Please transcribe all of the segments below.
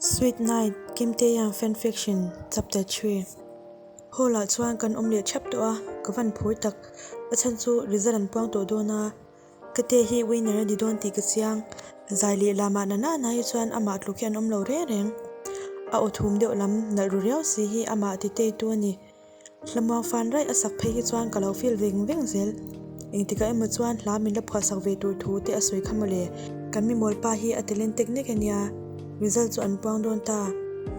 Sweet Night, Kim Tae-young Fanfiction, Chapter 3 Hall ah chuan kan awm leh thap tawh a, ka van phur tak. A chhan chu result an puang tawh dawn a, ka te hi winner a ni dawn tih ka chiang. Zai leh lamah na na na hi chuan amah tluk hi an awm lo reng reng. A aw thum deuh lam nalh ru riau si hi amah ti teitu a ni. Hlamuang fan raih a sak phei hi chuan ka lo feel veng veng zel. Engtikah emaw chuan hla min la phuahsak ve tur thu te a sawi kha mawle. Kan mimawl pa hi a talent tek nek a nia. Result chu an puang dawn ta.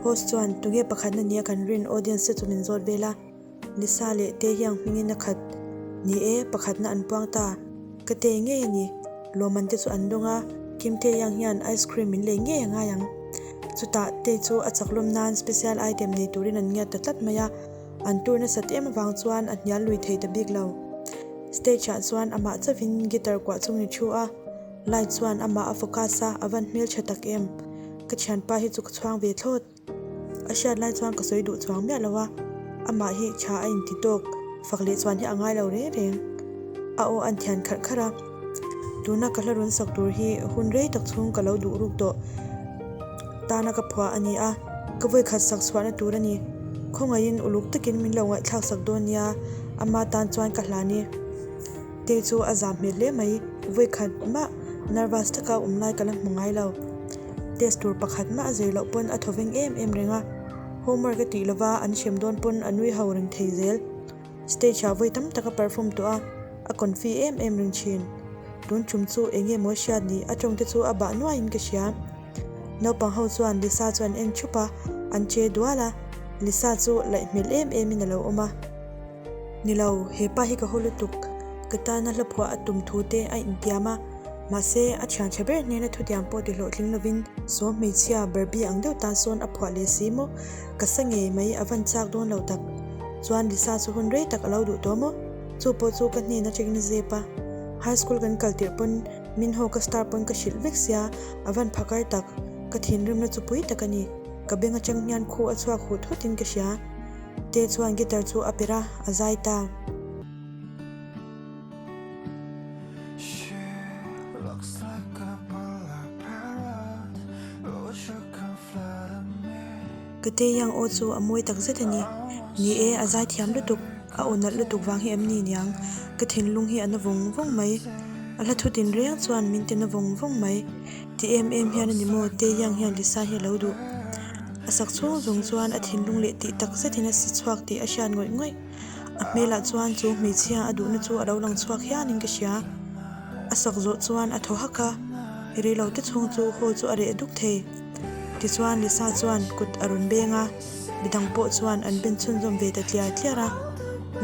Host chuan tunge pakhatna nia kan rin audience te chu min zawt vel a. Lisa leh Taehyung hmingin a khat. Ni e, pakhatna an puang ta. Ka te ngei a ni. Lawmman te chu an dawng a, Kim Taehyung hian ice cream min lei ngei a ngai ang. Chutah Tae chu a chaklawm nan special item nei turin an ngiat ta tlat mai a, an tour nasat em avang chuan a hnial lui thei ta bik lo. Stage ah chuan amah chauhin guitar kuah chungin a thu a, light chuan amah a focus a, a van hmeltha tak em. Ka thianpa hi chu ka chhuang ve thlawt. A hriat lai chuan ka sawi duh chuang miah lo a, amah hi tha a inti tawk, fak leh chuan hi a ngai lo reng reng. A aw an thian kharh kharh a, tuna ka hla rawn sak tur hi hun rei tak chhung ka lo duh ruk tawh tana ka phuah a ni a, ka vawikhat sak chhuahna tur a ni. Khawngaihin uluk takin min lo ngaihthlak sak dawn nia, ama tan chuan ka hlan i. Te chu a zam hmel hle mai, vawikhat mah nervous taka awm lai ka la hmu ngai lo. Test tur pakhat mah a zir loh pawn a thaw veng em em reng a, homework a tih lova an hrem dawn pawn a nui ho reng thei zel. Stage ah vawi tam tak a perform tawh a, a confi em em reng thin. Tun tum chu eng nge maw hriat ni, a tawng te chu a bah nuaiin ka hria. Naupang ho chuan Lisa chu an en thup a, an che dual a, Lisa chu laih hmel em em in a lo awm a. Ni lo, he pa hi ka haw lutuk. Ka tana hla phuah a tum thu te a intiam a, mahse a thian tha ber hnena thutiam pawh ti hlawhtling lovin saw hmeichhia Barbie ang deuh tan sawn a phuah leh si maw? Ka sa ngei mai a van chak dawn lo tak. Chuan Lisa chu hun rei tak a lo duh tawh maw? Chu pawh chu ka hnen atangin a zep a. High school kan kal tirh pawn min haw ka star pawn ka hrilh vek sia, a van phakar tak. Ka thinrimna chu pui tak a ni. Ka beng atang hian khu a chhuak hut hutin ka hria. Te chuan guitar chu a perh a, a zai ta. Ka Taeyang aw chu a mawi tak zet a ni. Ni e, a zai thiam lutuk, a aw nalh lutuk vang hi em ni niang? Ka thinlung hi a na vawng vawng mai. A hla thu tin reng chuan min ti na vawng vawng mai. Ti em em hian a ni maw? Taeyang hian Lisa hi a lo duh. A sak chhung zawng chuan a thinlung leh tih tak zetin a si chhuak tih a hriat ngawih ngawih. A hmelah chuan chu hmeichhia a duhna chu a lo lang chhuak hianin ka hria. A sak zawh chuan a thaw hak a, rei lo te chhung chu hall chu a reh duk thei. Tichuan Lisa chuan kut a rawn beng a, midang pawh chuan an ben chhunzawm ve ta tliar tliar a.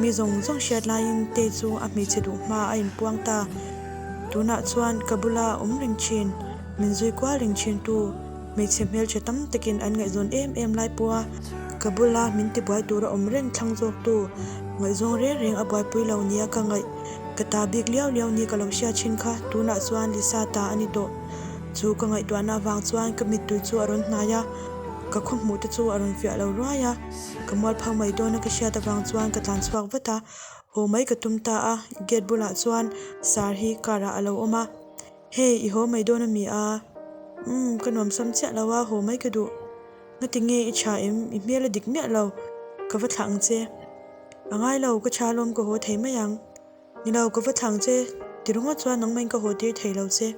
Mi zawng zawng hriat laiin Tei chu a hmeichhe duh hma a inpuang ta. Tunah chuan ka bula a awm reng thin, min zui kual reng thin tu. Hmeichhe hmeltha tam takin an ngaihzawn em em lai pawha ka bula min tibuai tura awm reng thlang zawktu ngaihzawng reng reng a buaipui lo nia ka ngaih. Ka ta bik liau liau ni ka lo hria thin kha tunah chuan Lisa ta a ni tawh. Chu ka ngaihtuahna avang chuan ka mittui chu a rawn hnai a, ka khaw hmuh te chu a rawn fiah lo ruai a. Ka mualphang mai dawna ka hriat avang chuan ka tlan chhuak vat a, haw mai ka tum ta a, gate bulah chuan Sar hi car ah a lo awm a. Hey, i haw mai dawn a mi a? Umm, ka nuam sam chiah lo a, haw mai ka duh. Ngati nge i tha em? I hmel a dik miah lo. Ka va thlah ang che. A ngai lo, ka tha alawm ka haw thei mai ang. Ni lo, ka va thlah ang che. Ti ringawt chuan nangmahin ka haw tir thei lo che.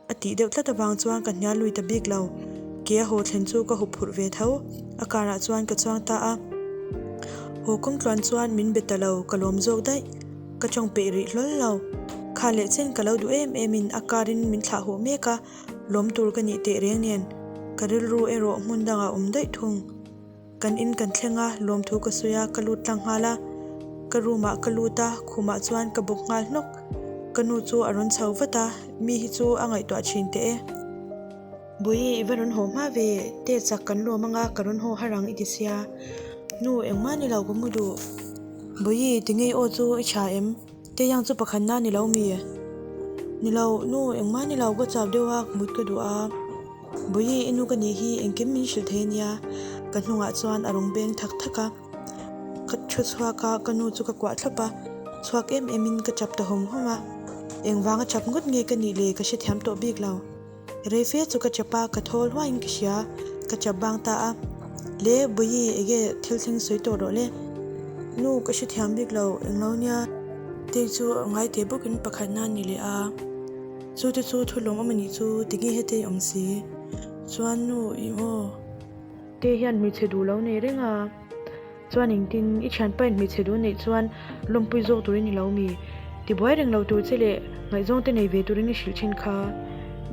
A tih deuh tlat avang chuan ka hnial lui ta bik lo. Ke a haw thlen chu ka hup phurh ve tho. A car ah chuan ka chuang ta a. Haw kawng tluan chuan min be ta lo, ka lawm zawk daih. Ka tawng peih rih hlawl lo. Kha leh chen ka lo duh em em in a car in min thlah huh mek a, lawm tur ka nih teh reng nen ka rilru erawh hmun dangah awm daih thung. Kan in kan thleng a, lawmthu ka sawi a, ka lut tlang nghal a. Ka room ah ka lut a, khumah chuan ka bawk nghal hnawk. Ka nu chu a rawn chho vat a, mi hi chu a ngaihtuah thin teh e. Bawihi i va rawn haw hma ve, te chak kan lawm anga ka rawn haw har ang i ti sia. Nu engmah ni lo ka mu duh. Bawihi ti ngei aw chu i tha em? Teiang chu pakhat na ni lo mi? Ni lo, nu engmah ni lo ka chau deuh a mut ka duh a. Bawihi i nu ka nih hi engkim min hrilh thei ania ka hnungah chuan a rawn beng thak thak a. Ka thu chhuak a, ka nu chu ka kuah thlawp a, chhuak em em in ka chap ta hawm hawm a. Engvanga chap ngawt nge ka nih le ka hrethiam tawh bik lo. Rei fe chu ka chap a, ka thawl huaiin ka hria. Ka chap bang ta a. Le, Bawihi, ege thil thleng sawi tawh rawh le. Nu, ka hrethiam bik lo, englo nia. Tei chu ngai teh bawkin pakhatna a ni leh a. Chu te chu thu lawmawm a nih chu, tinge heti awm si? Chuan nu, ih maw? Tei hian hmeichhe duh lo nei reng a. Chuan engtin i thianpa in hmeichhe duh neih chuan lawmpui zawk turin i lo mi? Tibuai reng lo tur che leh ngaihzawng te nei ve turin i hrilh thin kha.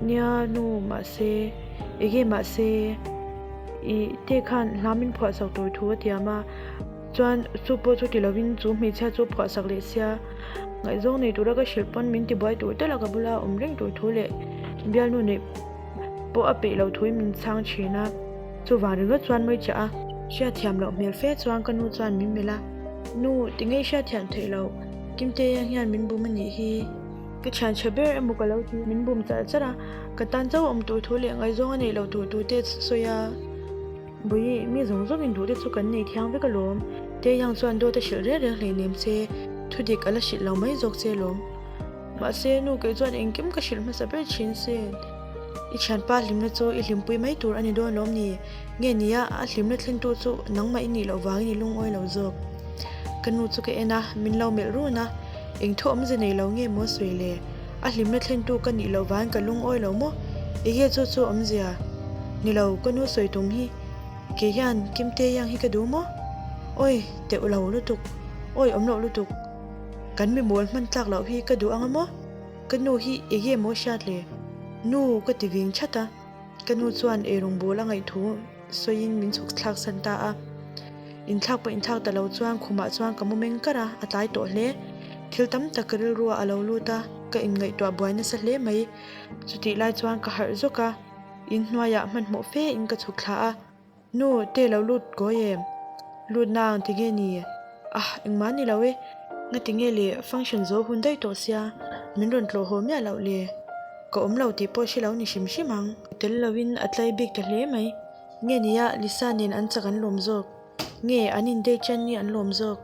Nia nu mahse, ege mahse i te khan hla min phuahsak tur thu a tiam a, chuan chu pawh chu ti lovin chu hmeichhia chu a phuahsak leh sia. Ngaihzawng nei tura ka hrilh pawn min tibuai tur tal a ka bula awm reng tur thu leh bialnu neih pawh a peih lo thuin min chhang thin a. Chuvang ringawt chuan mawi chah a. Hriatthiam loh hmel fe chuan ka nu chuan min melh a, Nu, tinge i hriatthiam theih loh? Kimtea hian min bum a nih hi. Ka thian tha ber emaw ka lo ti. Min bum char char a, ka tan chauh awm tur thu leh ngaihzawng a neih loh tur tur te sawi a. Bawihi, mi zawng zawngin duh te chu kan nei thiang vek alawm. Taeyang chuan dawt a hrilh reng reng hleinem che, thudik a la hrilh lo mai zawk che alawm. Mahse, nu kei chuan engkim ka hrilh hmasa ber thin sin. I thianpa hlimna chu i hlimpui mai tur a ni dawn lawm ni? Nge nia, a hlimna thlentu chu nangmah i nih loh vangin i lungawi lo zawk. Ka nu chu ka en a, min lo melh run a, eng thu awmze nei lo nge maw sawi le? A hlimna thlentu ka nih loh vangin ka lungawi lo maw? Enge chu chu awmzia? Ni lo, ka nu sawi tum hi kei hian Kimte Yang hi ka duh maw? Awi, teuh lo lutuk, awi awm loh lutuk. Kan mi mawl hman tlak loh hi ka duh ang a maw? Ka nu hi enge maw hriat le? Nu ka ti ving chat a, ka nu chuan eirawng bawl a ngaih thu sawiin min chhuk thlak san ta a. Inthlak pawh inthlak ta lo chuan khumah chuan ka mu meng kar a, a tlai tawh hle. Thil tam tak ka rilru ah a lo lut a, ka inngaihtuah buai nasa hle mai. Chutih lai chuan ka harh zawk a, inhnuaiah hmanhmawh fe in ka chhuk thla a. Nu, te lo lut kawi em? Lut nang ti nge ni? Ah, engmah ni lo e. Ngati nge le, function zo hun daih tawh sia, min rawn tlawh haw miah loh le. Ka awm lo tih pawh hre lo ni hrim hrim ang. Tel lovin a tlai bik ta hle mai. Nge nia, Lisa nen an chak an lawm zawk. Nge, an in date ṭan ni an lawm zawk.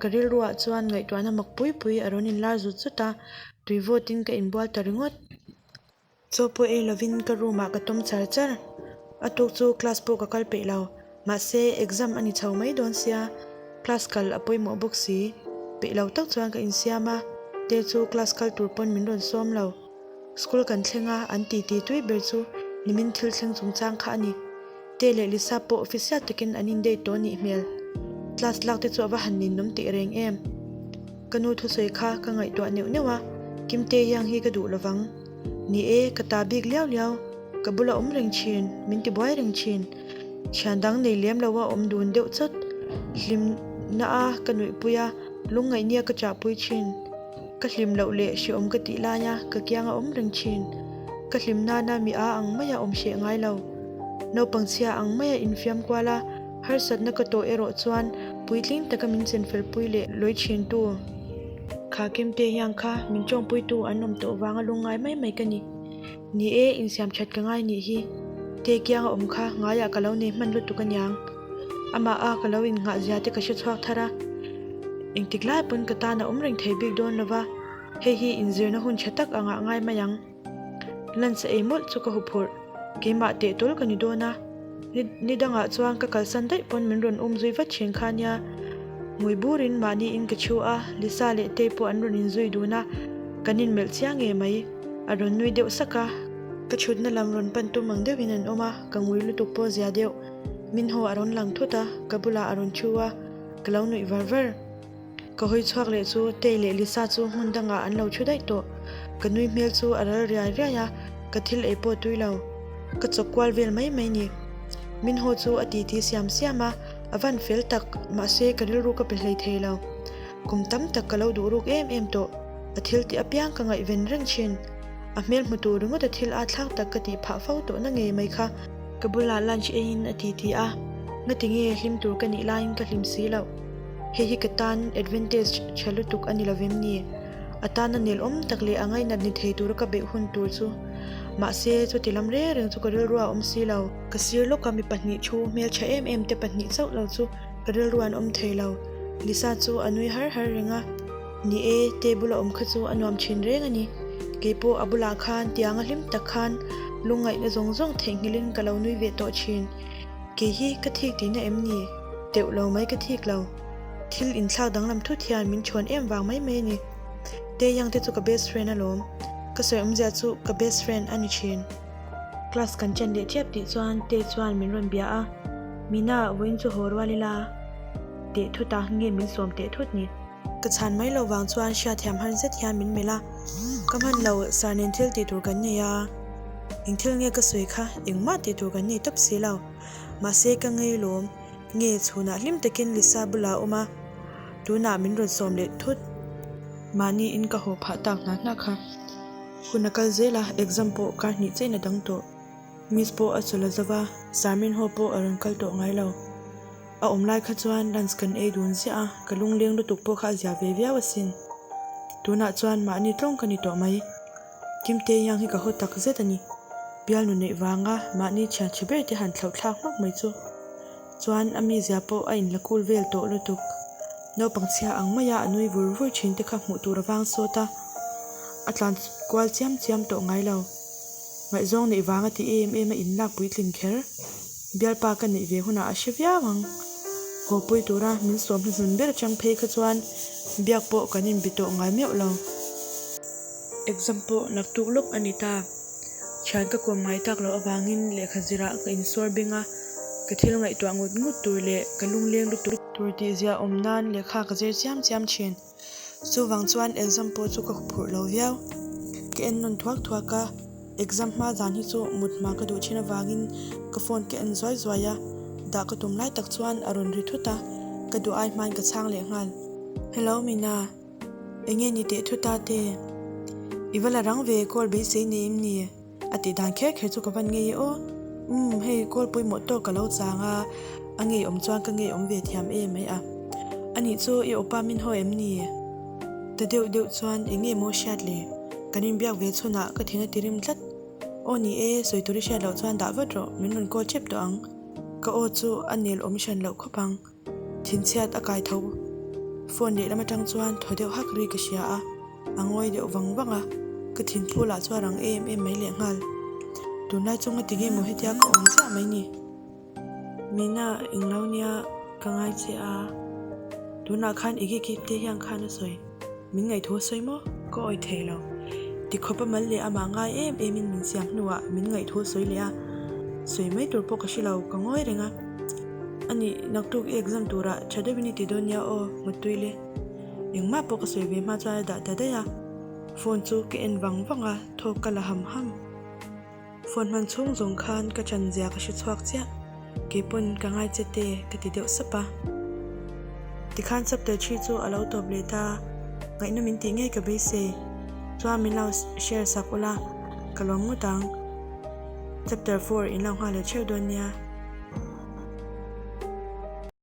Ka rilruah chuan ngaihtuahna mak pui pui a rawn inlar zut zut a, tui vawtin ka inbual ta ringawt. Chaw pawh ei lovin ka room ah ka tawm char char. A tuk chu class pawh ka kal peih lo. Mahse exam a ni chho mai dawn sia, class kal a pawimawh bawk si. Peih lo tak chuan ka insiam a, te chu class kal tur pawn min rawn sawm lo. School kan thleng a, an titi tui ber chu nimin thil thleng chungchang kha a ni. Te leh Lisa pawh official takin an in date tawh nih hmel. Class lak te chu a va han ninawm teh reng em. Ka nu thusawi kha ka ngaihtuah neuh neuh a, Kimte hiang hi ka duh lovang. Ni e, ka ta bik liau liau. Ka bula awm reng thin, min ti buai reng thin. Thian dang nei lem loa awm dun deuh chawt. Hlimna a ka nuihpui a, lungngaihnia ka chahpui thin. Ka hlim loh leh hreawm ka tih laia ka kiang a awm reng thin. Ka hlim nana mi a ang maia awm hreh ngai lo. Naupang chhia ang maia infiam kual a, harsatna ka tawh erawh chuan puitling taka min chenfel pui leh lawi thin tu. Kha Kimte hian kha min tawngpuitu an awm tawh vanga lungngai mai mai ka ni. Ni e, insiam that ka ngai nih hi. Te kianga awm kha ngaiah ka lo nei hman lutuk aniang. Amah a ka lo innghah zia te ka hre chhuak thar a. Engtik lai pawn ka tan a awm reng thei bik dawn lova, hei hi inzirna hun tha tak angah ngai mai ang. Lunch a ei mawlh chu ka huphurh, keimah teh tawl ka ni dawn a. Ni ni dangah chuan ka kalsan daih pawn min rawn um zui vat thin kha nia. Ngui burin mahniin ka chhu a, Lisa leh Tei pawh an rawn inzui dun a, kan inmelh chiang ngei mai. A rawn nui deuh sak a. Ka chhutna lam rawn pan tum ang deuhin an awm a, ka ngui lutuk pawh zia deuh. Min haw a rawn lang thut a, ka bulah a rawn thu a, ka lo nuih var var. Ka hawi chhuak leh chu Tei leh Lisa chu hmun dangah an lo thu daih tawh. Ka nui hmel chu a ral riai riai a, ka thil ei pawh tui lo. Ka chawk kual vel mai mai ni. Min haw chu a titi siam siam a, a van fel tak, mahse ka rilru ka pe hlei thei lo. Kum tam tak ka lo duh ruk em em tawh, a thil tih apiang ka ngaihven reng thin. A hmel hmu tur ringawt a thil a thlak tak ka tih phah fo tawh na ngei mai kha. Ka bulah lunch eiin a ti ti a, ngati nge hlim tur ka nih laiin ka hlim si loh. Hei hi ka tan advantage tha lutuk a ni lovem ni? A tana nelawm tak leh a ngainat ni thei tura ka beih hun tur chu. Mahse, chuti lam reng reng chu ka rilru a awm si lo. Ka sir lawka mi pahnih thu hmeltha em em te pahnih chauh lo chu ka rilru an awm thei lo. Lisa chu a nui har har reng a. Ni e, table a awm kha chu a nuam thin reng a ni. Keipawh a bulah khan tianga hlim tak khan. Lungngaihna zawng zawng theihnghilhin ka lo nui ve tawh thin. Kei hi ka thik tihna em ni? Teuh lo mai ka thik lo. Thil inthlak danglam thut hian min chhawn em vang mai mai a ni. Taeyang te chu ka best friend alawm. Ka sawi awmzia chu ka best friend a ni thin. Class kan chen leh tep tih chuan Tae chuan min rawn bia a, Mina, vawiin chu haw rual ila teh thut a, nge min sawm teh thut ni? Ka chhan mai loh vang chuan hriatthiam har zet hian min melh a, Ka hman lo, sir nen thil tih tur kan nei a, eng thil nge ka sawi kha engmah tih tur kan nei tawp si lo. Mahse ka ngei lawm, nge chhunah hlim takin Lisa bulah a awm a, tunah min rawn sawm leh thut. Mahni in ka haw phah tak hna hna kha. Hun a kal zel a, exam pawh kar hnih chein a dang tawh. Miss pawh a chawl a zo va, Sir Minho pawh a rawn kal tawh ngai lo. A awm lai kha chuan lunch kan ei dun ziah a, ka lungleng lutuk pawh kha a zia ve viau asin. Tunah chuan mahni tlawng ka ni tawh mai. Kimte Yang hi ka haw tak zet a ni. Bialnu neih vanga mahni thian chhe ber te han thlauh thlak hmak mai chu. Chuan a mizia pawh a inla kul vel tawh lutuk. Naupang chhia ang maia a nui vur vur thin te kha hmuh tur a vang sawt a, a tlan kual chiam chiam tawh ngai lo. Ngaihzawng neih vanga ti em em a inlak puitlin kher. Bialpa ka neih ve hunah a hre viau ang. Haw pui tura min sawm hnuhnun ber atang phei kha chuan biak pawh kan inbi tawh ngai meuh lo. Exam pawh naktuk lawk a ni ta. Thian ka kawm ngai tak loh avangin lehkha zirah ka insuar beng a, ka thil ngaihtuah ngut ngut tur leh ka lungleng lutuk tur tih zia awm nan lehkha ka zir chiam chiam thin. Chuvang chuan exam pawh chu ka huphurh lo viau. Ka en nawn thuak thuak a, exam hma zan hi chu mut hma ka duh thin avangin ka phone ka en zuai zuai a, dah ka tum lai tak chuan a rawn ri thut a, ka duh ai hmain ka chhang leh nghal. Hello Mina. Enge ni teh thu ta te? I va la rang ve call beisei nei em ni? A tih dan kher kher chu ka van ngei e aw. Umm hei call pawimawh tawk ka lo chang a, a ngei awm chuan ka ngei awm ve thiam em mai a. Anih chu i awpa min haw em ni? Ta deuh deuh chuan enge maw hriat le? Kan inbiak ve chhunah ka thin a ti rim tlat. Aw ni e, sawi tur i hriat loh chuan dah vat rawh, min rawn call tep tawh ang. Ka aw chu a nel awm hran loh khawp ang. Thinchhiat a kai tho. Phone lehlam atang chuan thaw deuh hak ri ka hria a, a ngawi deuh vang vang a, ka thinphu lah chu a rang em em mai lehnghal. Tunlai chu ngati nge maw hetia ka awm ziah mai ni? Mina, englo nia ka ngai che a, tunah khan i gikip te hian khan a sawi. Min ngaihthua sawi maw? Ka awi thei lo. Tikhawp a mal leh amah ngai em em in min siam hnuah min ngaihthua sawi leh a, sawi mai tur pawh ka hre lo, ka ngawi reng a. Anih, naktuk i exam turah tha deuhin i ti dawn nia aw, Muttui le. Engmah pawh ka sawi ve hma chuan a dah ta daih a. Phone chu ka en vang vang a, thawk ka la ham ham. Phone hman chhung zawng khan ka chan zia ka hre chhuak chiah, kei pawn ka ngai che te ka ti deuh sap a. Tikhan chapter thi chu a lo tawp leh ta, ngaihna min tih ngei ka beisei, chuan min lo share sak ula ka lawm ngawt ang. Chapter 4 in lo nghal leh theuh dawn nia.